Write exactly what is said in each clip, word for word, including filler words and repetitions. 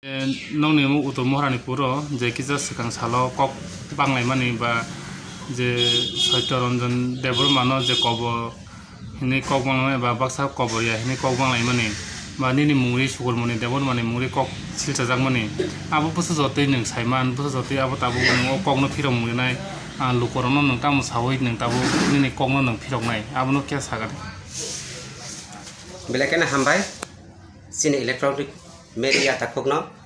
Nokni imo Uttor Mohorani puro je kisa swkang salo kok banglaimani ba je Saitya Ranjan Debbarmano je kobor hinwi kok banglaimani ba baksa kobor ya hinwi kok banglaimani ba nini mungri Sukulmani Debbarmani mungri kok silchajakmani, abo bwsa jotwi nwng saiman, bwsa jotwi abo tabuk nwng o kokno phirok mungrinai, ah, lukurokno nwng tamo sawi nwng tabuk nini kokno nwng phiroknai, abono khe sakha de. Belai kheno hambai chini electronic media takhukno.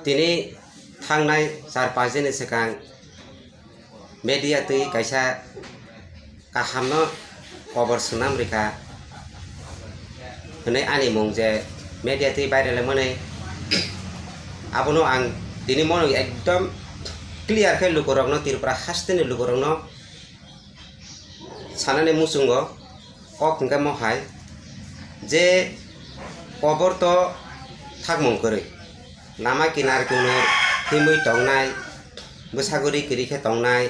Tini thangnai char panch din ni swkang media twi kaisa kahamno kobor swnam rikha hwnwi ani mung je media twi viral wngmani, abono ang tini mono ekdom clear khe lukurokno, Tripura hasteni lukurokno sanani muchungo. Kok hwnkhe mohai je kobor to thakmung kwrwi, lama kinar kunur himwi tongnai, bwsaguri kwrwi khe tongnai,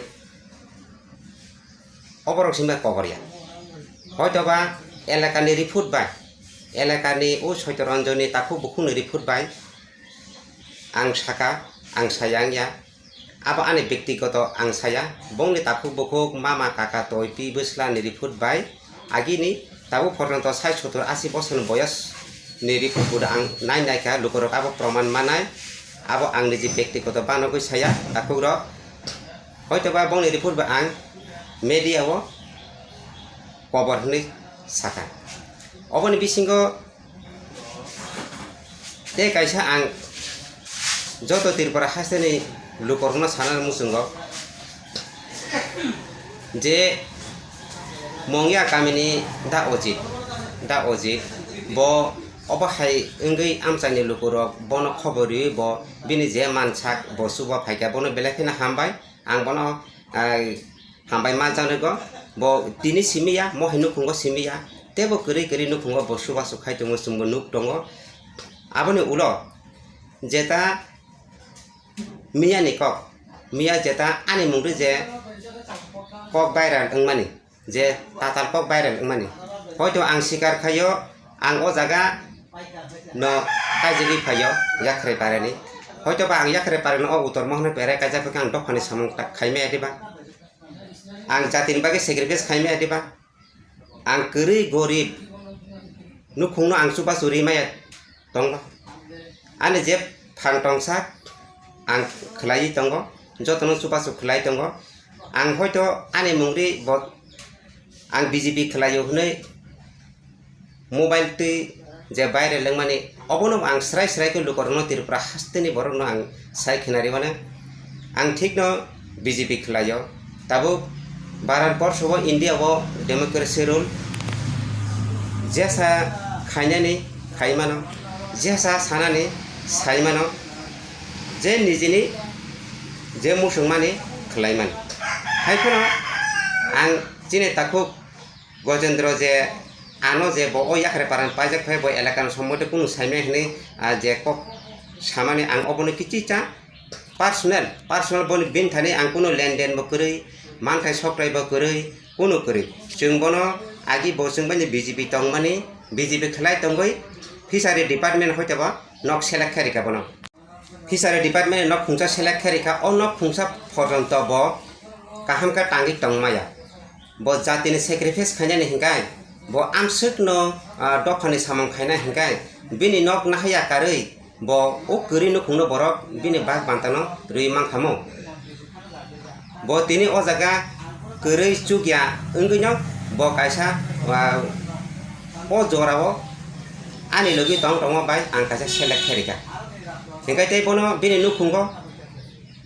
oborok simi kobor ya. Hoitoba elekani report bai, elekani o Saitya Ranjani takhuk bukhukni report bai ang saka, ang saya wngya. Abo ani bektigoto ang saya, bongni takhuk bukhuk, mama, kaka, toi, pi, bwsla ni report bai agini tabuk porjonto sait sottor asi bosor ni boyos ni report bo ang nai naikha, lukurok abo proman manai, abo ang niji bektigoto banogwi saya takhukrok. Hoitoba bongni report bo ang media o kobor hwnwi sakha. Oboni bisingo tei kaisa ang joto Tripura hasteni lukurokno sana muchungo je Mongya kamini da Ojit, da Ojit bo obo hai wngwi amchaini lukurok bono khobor riwi bo bini je mansak bo chuba phaikha, bono belai kheno hambai. Ang bono, ah, hambai manjaknai go, bo tini simi ya, mohai nukhungo simi ya, tei bo kwrwi kwrwi nukhungo bo chubachu khai tongo, chwngbo nuk tongo. Aboni ulo jeta miya ni kok, miya jeta ani mungri je kok viral wngmani, je tatal kok viral wngmani. Hoito ang sikar khaio, ang o jaga no kaijagwi phaio, Yakhrai Parani. Hoito ba ang Yakhrai Parani o Uttor Mohorno berai kaijak khe ang dophani samung ta-, khaimaya diba? Ang jatini bagwi sacrifice khaimaya diba? Ang kwrwi gorib, nukhungno ang chubachu rimaya tongba? Ani je phan tongsa ang khlaiwi tongo, jotono chubachu khlai tongo. Ang hoito ani mungri bo ang B J P khlaio hwnwi mobile twi je viral wngmani, obono ang srai srai khe lukurokno, Tripura hasteni borokno ang sai khna rwmani. Ang thikno B J P khlaio. Tabuk Bharat borsho o, India o democracy rule, jesa khainani khaimano, jesa sanani saimano, je nijini je muchungmani khlaimani. Hai phano ang chini takhuk Gojendro je ano je bo o Yakhrai Parani paijak phai, bo elakano somote kunu saimai hwnwi, ah, je kok samani ang obono kichicha personal, personal boni bini thani ang kunu lenden bo kwrwi, manthai sokrai bo kwrwi, kunu kwrwi. Chwng bono agi bo chwng bai B J P tongmani, B J P khlai tongwi fishery department hoite bo nok select khe rikha bono. Fishery department ni nok phungsa select khe rikha, o nok phungsa porjonto bo kaham khe tangwi tongmaya. Bo jatini sacrifice khainani hinkhai, bo amswkno, ah, dophani samung khaina hinkhai, bini nok nahaya karwi bo o kwrwi nukhungno borok bini bag bantano rwi mankha mo. Bo tini o jaga kwrwi chukya wngwino bo kaisa, ah, o jorao ani logi tong tongma bai ang kaisa select khe rikha. Hinkhe tei bono bini nukhungo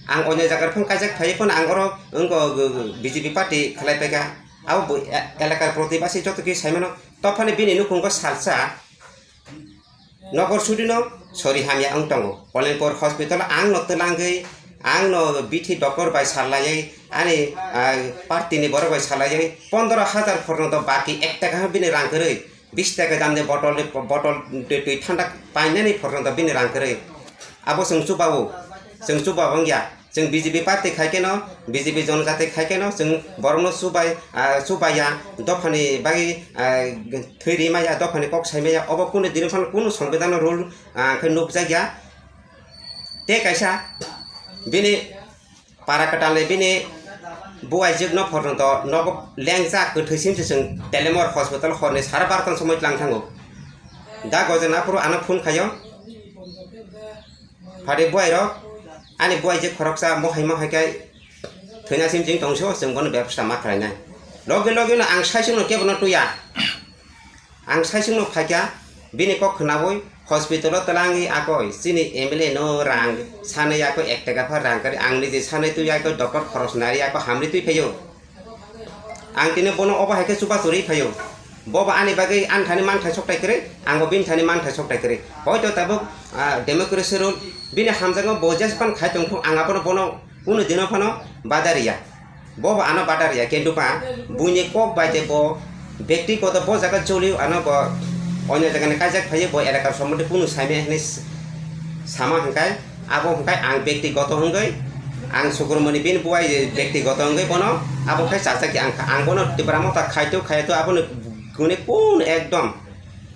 ang onyo jaga phano kaijak phaiwi phano ang oro wngkha B J P party khlai paikha. Abo bo e-, elakar protibasi joto khe saimano. Tophani bini nukhungo salsa Nokor sudino sori hamya wng tongo. Kolenpur hospital ang no twlangwi, ang no bithi doctor bai salaiwi, ani, ah, party ni borok bai salaiwi, pondro hajar porjonto baki ek taka bini rang kwrwi, bis taka damni botol ni, botol twi, twi thanda painani porjonto bini rang kwrwi. Abo chwng chubawo, chwng chuba wngya. Chwng B J P party khai kheno, B J P jonojati khai kheno, chwng borokno chubai, ah, chubaiya, dophani bagwi, ah, thwi rimaya, dophani kok saimaya, obo kunu dino phano kunu songbidano rule, ah, khe nukjakya. Tei kaisa bini para kwtalni bini buaijwkno porjonto nogo lengjak kwthwi simse chwng Telemor hospital horni sara bartan somoi tlang thango. Da gojana phuru ano phone khaio. Phadi buairok ani buaijwk khoroksa mohai mohai khe thwina simsing tongso chwng bono bebsta ma khlainai. Logi logi no ang saisungno kebono tuya. Ang saisungno phaikha, bini kok khnaui hospital-o twlangwi akoi chini M L A no rang sanwi akoi ek taka pha rang kari ang niji sanwi twi akoi doctor khoros nari akoi hamri twi phaio. Ang tini bono obo hai khe chubachu rwi phaio. Bobo ani bagwi ani thani manthai soktai kwrwi, angbo bini thani manthai soktai kwrwi. Hoito tabuk, ah, democracy rule bini hamjakgo bo jespan khai tongthung ang abono bono kunu dino phano badariya. Bobo ano badar ya, kintu ba buini kok bai de bo bektigoto bo jaga choli ano bo onyo jaga ni kaijak phaiyo, bo elakar sombonde kunu saimya hinwi s-, sama hwnkhe abo hwnkhe ang bektigoto hwngwi ang Sukurmoni bini buai bektigoto hwngwi bono abo khai chajak ya, ang kha, ang bono Tipra Motha khaito khaito abono gune kun ekdom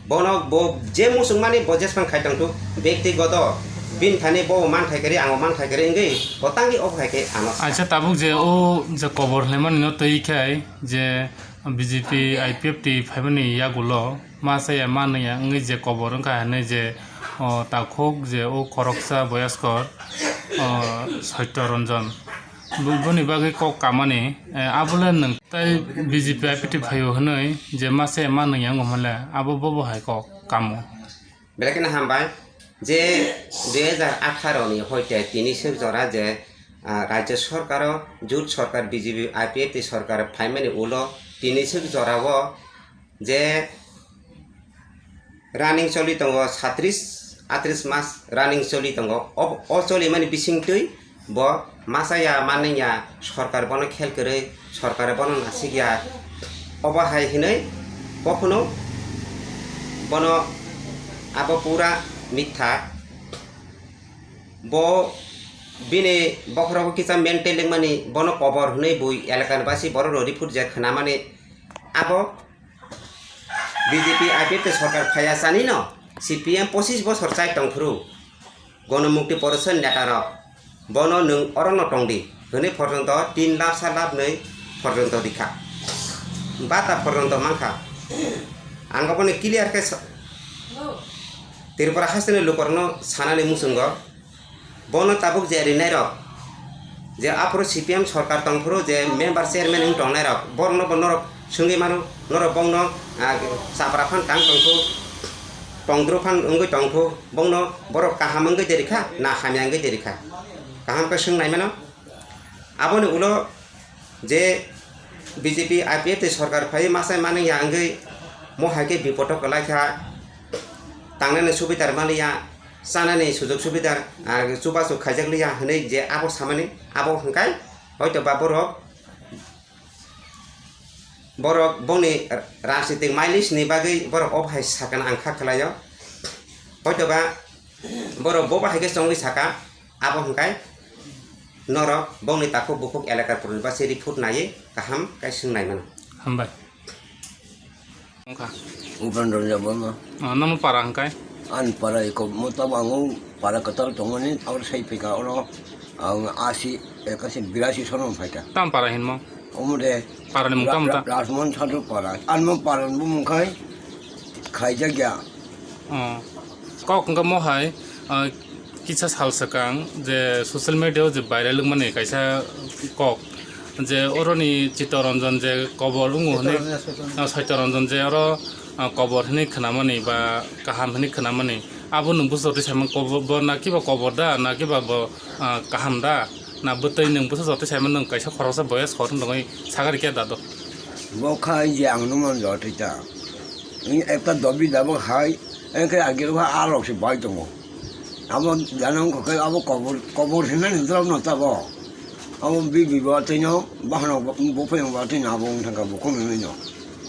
Bono bo je muchungmani bo jespan khai tongthok, bektigoto bini thani bo manthai kwrwi, ang manthai kwrwi wngwi bo tangwi obo hai khe ano sa. Acha, tabuk je o je kobor hwnwi mani no twi khai je B J P I P F T phaimani yagulo ma saya ma nungya wngwi je kobor wngkha hinwi je o takhuk je o khoroksa boyaskor o Satya Ranjan. Bo-, boni bagwi kok kamani, eh, abole nwng tai B J P I P T phaio hwnwi je mase ma nwng yango hwnle, abo bobo hai kok kamo. Belai kheno hambai je dui hajar atharo ni hoite tini sek jora je, ah, rajya sorkaro, jut sorkar B J P I P F T sorkar phaimani ulo tini sek jorao je running choli tongo, satris atris mas running choli tongo. O, o choli mani bising twi bo masa ya, manwi ya, sorkar bono khel kwrwi, sorkar bono nasik ya. Obo hai hinwi bophano bono abo pura mitha. Bo bini bokhorogo kisa mental wngmani, bono kobor hwnwi bui elakani basi borok rw report je khwnamani. Abo B J P I P F T sorkar phaiya chanino C P M pochis bosor chai tongphuru, Gonomukti Porishod netarok bono nwng orono tongdi hwnwi porjonto tin lab sa lab nwi porjonto rikha, bata porjonto mankha. Ang obono clear khe sa-, Tripura hasteni lukurokno sanani muchungo. Bono tabuk je rinairok, je aphuru C P M sorkar tongphuru je member chairman wng tongnairok, borokno bo norok swngwi mano, norok bongno, ah, chapra phan tang tongthu, tongdru phan wngwi tongthu, bongno borok kaham wngwi de rikha na hamya wngwi de rikha? Kaham khe swng nai mano. Aboni ulo je B J P I P F T sorkar phai masa manwi ya wngwi mo hai khe bipodo kwlai kha, tangnani subidar manliya, chanani sujog subidar, ah, chubachu khaijak liya hwnwi je abo samani, abo hwnkhe hoito ba borok, borok bongni rajnitik mileage ni bagwi borok obo hai sakha na ang kha khwlaio. Hoito ba borok bo bahai khe chongwi sakha, abo hwnkhe norok bongni takhuk bukhuk elakar purni basi report naiwi kaham khe swng nai mano. Hambai. Wngkha. Upendra Debbarma. Ah, namo para hwnkhe? Ani para eko, mo tamo ang o para kwtal tongmani, abo sai phika oro ang asi, ekasi birasi sono phaikha. Tam para hinmo? Omo de Parani mung tamo ta? Ra-, Rajmohan Sadhu para. Ani mo para ni bumung khai khaijak ya. Oh. Kok wngkha mo hai, ah, kisa sal swkang je social media o je viral wngmani kaisa kok, je oroni Chittaranjan je kobor wngo hwnwi, Chittaranjan, Chittaranjan. Ah, Chittaranjan je oro, ah, kobor hwnwi khwnamani ba kaham hwnwi khwnamani, abo nwng buso twi saimang kobor bo na kiba kobor da na kiba bo, ah, kaham da na bwtwi nwng buso twi saimang nwng kaisa khoroksa boyes hor wng tongwi sagari khe da do. Bo khai je ang nw man jotwi ta. Ekta dobi dabo hai, engkhe agir kha a rok se bai tongo. Abo jana wngkha khe abo kobor, kobor hinani drop no tabo. Abo bibi bo tino, bahano bo, bo phe ba tino abo wngkha bo khum hinwi no.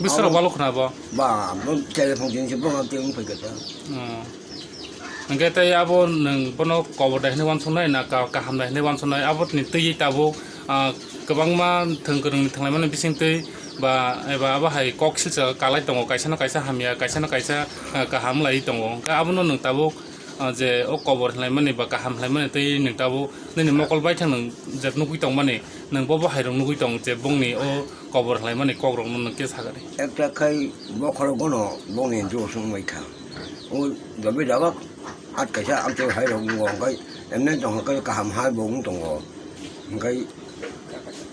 Bisoro abo balo khna bo? Ba, bo telephone din se bo tino wngphai kha ta. Hmm. Hwnkhe tei abo nwng bono kobor dai hinwi uansuknai na ka-, kaham dai hinwi uansuknai, aboni twiwi tabuk, ah, kwbangma thwng kwrwngni thwnglaimani bisingtwi ba eba abo hai kok silsa kalai tongo, kaisano kaisa hamya, kaisano kaisa, ah, kaham lai tongo. Hwnkhe abono nwng tabuk, Ah, je o kobor hwnlaimani ba kaham hwnlaimani tei nwng tabuk nini mokol baithang nwng je nugwi tongmani, nwng bo bo hairok nugwi tong je bongni o kobor hwnlaimani kokrokno nwng khe sakha di. Ekta khai bokhorok bono bongni juro swngbai kha. O dobe dabak at kaisa amtwi hairok wngo hwnkhe emne tong hwnkhe kaham hai bo wng tongo. Hwnkhe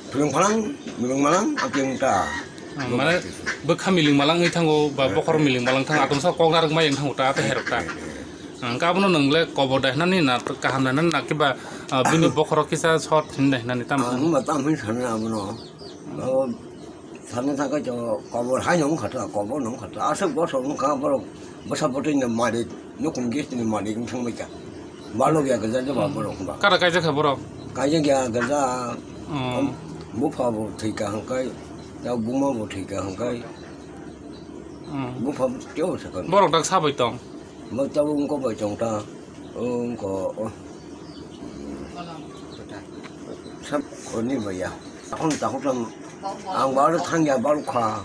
Phwrwng phalang, milwng malang, apiang ta. Ah, mane bwkha miling malang wngwi thango, ba bokhorok miling malang thango, atomsa kok narwk mai wng thango ta, tei herok ta. Ah, hwnkhe abono nwng le kobor daihnani na, kaham daihnani na, kiba, ah, bini bokhorok kisa short hini daihnani tamo? Ah, hwnba tamo hwn sana abono. Abo sana thangkhe to kobor haino wngkha ta, kobor no wngkha ta. Aswk bosor wngkha borok bwsa bwtwi no malik. Nukung gas ni malik wng thangbai kha. Balok ya gaja de ba borok ba. Kara kaijak kha borok? Kaijak ya gaja. Oh. Bupha bo thwi kha hwnkhe, ya buma bo thwi kha hwnkhe. Oh. Bupha teo se kha. Borok dak sabai tong? Bo tabuk wngkok bai tong ta. Wngkok, oh. Sab khorni bai ya. Akhon takhuk sam ang ba aro thang ya balok kha.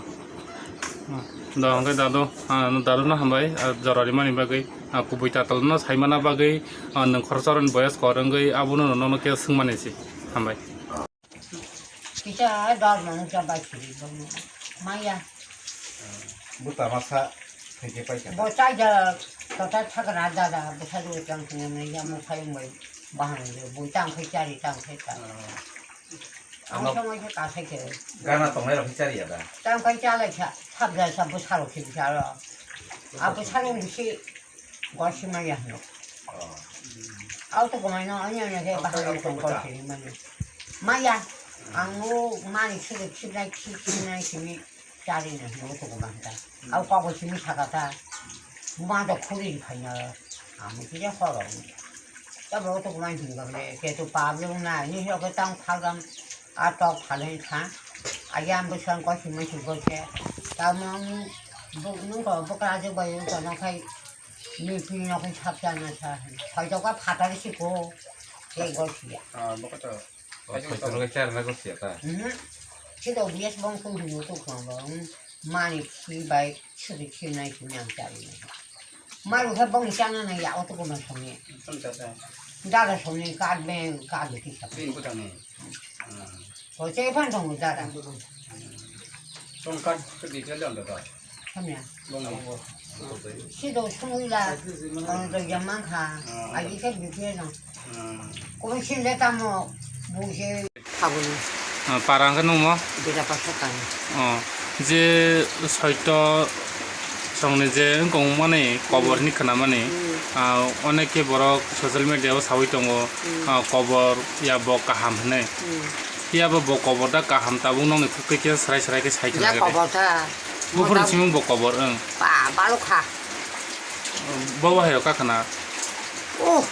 Da, hwnkhe dadu, ah, dadu no hambai, ah, jora rimani bagwi, ah, kubui tatal no saimana bagwi, ah, nwng khoroksa rokni boyas kor wngwi abono nono khe swngmani se. Hambai. Kisa dor mano jaba chiri bono. Maya. Buta masa theke paikha. Bo chai ja kota thagra dada, bo chai ro chang thang ya mo phai mo bahang de, bo chang khai chari chang khai ta. Ah. Ang ano song ai ka khai ke. Gana tongnai rok chari ya da. Chang khai chalai cha, thap ja cha bo salo ki cha ro. A bo salo ni si Gosi maya hino. Oh. Auto ko maino anya anya ke bahai ko gosi maya. Maya, ang o mani sile sibnai sibnai simi chari na hino auto ko manta. Au ko simi sakata. Buma to khuri phaina. Ami kije horo. Tabo auto ko maino hino ke to pablo na ni ho ke tang phagam a tok phalen kha. Ayam bwsang gosi masi gosi. Tamo nung ko bokra je bayo ko na khai. Ni pini no kung thap cha na cha. Phai to ka phatar si ko. Ke go si ya. Ah, boko to. Oh, phai to ka char na go si ya ta. Mhm. Si to bias bong kung du to ko bong. Mani si bai si ki si nai si nang cha ni. Maru he bong cha na na ya o to ko ma song ni. Tong cha cha. Da ga song ni ka be ka be ki sa. Pin ko ta ni. Ah. Ko che phan tong da da. Tong ka ke di ke da da. Samya. Bong ni. Si do sung la. Ang do yamang kha. Ah. Aji ke bi ke no. Ah. Ko si le ta mo. Bu se. Habuni. Ah, para ang ke nung mo? Bida pa sa ta ni. Oh. Je soito songni je wngkong mani kobor ni khna mani. Hmm. Ah, onek ke borok social media o sawi tongo. Hmm. Ah, kobor ya bo kaham hwnwi. Hmm. Phiya bo, bo kobor da kaham, tabuk nokni phukti khe srai srai khe sai khna. Ya kobor ta. Buphurni simung bo kobor wng. Ba, balok kha. Bo bahai rok kakhna. Oh.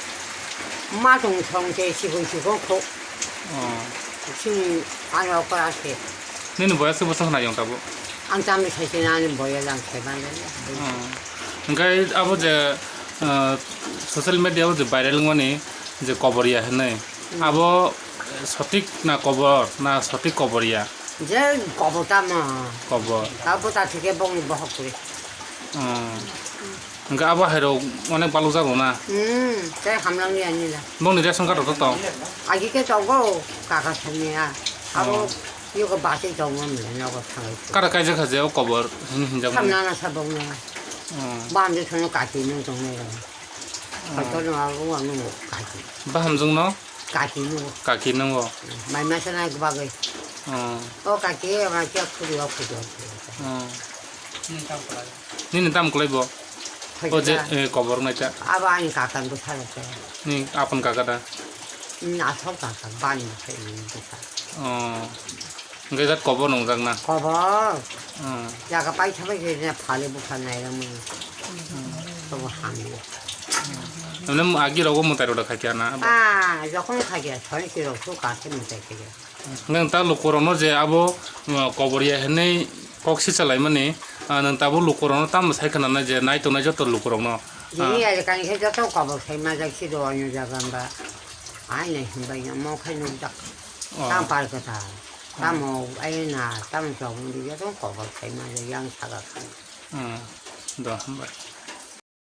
Ma tong song te sikon sikon kho. Oh. Sini ano kora se. Nini boyas se bwswk khna yong tabuk? Ang tamni sai se nani boyas ang se ban. Oh. Hingkai abo je, ah, social media o je viral wngmani je kobor ya hinwi. Hmm. Abo Sotik na kobor, na sotik kobor ya? Je kobor tamo. Kobor. Tabo ta thike bongni bohok kuri. Hmm. Hingke abo hairok onek balok jago na? Hmm, tei hamlang ya nila. Bongni ration card rok to tong? Agi ke tongo, kaka sumia. Abo, oh, yugo basi tongo mle nogo thangai. Kara kaijak kha je o kobor, hini hinjak mani. Hamlang na sabong na. Hmm. Bamde thono kaki nung tongo. Hmm. Kotor no abo wano kaki. Bahamjwng no? Kaki nungo. Kaki nungo. Mai masa na bagwi. Oh. O kaki, ma kya khudi o khudi o khudi. Oh. Nini tam kwlai bo? O je, eh, kobor nai ta. Aba ani kakan bo thalo te. Ni apon kaka da? Ni asol kaka, bani bo thai ni bo thai. Oh. Hingke jat kobor nungjak na? Kobor. Hmm. Jaga paisa bai khe na phale bupha nairang mani. Hmm. Tobo hamya. Hmm. Emne agi rogo mwtai rok da khaikya na? Ah, jokhon khaikya, sori ki rok su ka se mwtai khaikya. Hingke ta lukurokno je abo, uh, kobor ya hinwi kok si chalaimani, ah, nwng tabuk lukurokno tamo sai khna na je nai tongnai joto lukurokno. Jini ah. Ajikani khe joto kobor sai majak si do ani jaga ba. Ai nai himbai no mo khai nukjak. Oh. Tam par khe ta. Tamo ayena, tamo chobong di, ya tong kobor khaima, ya yang saga khaima. Hmm. Do, hambai.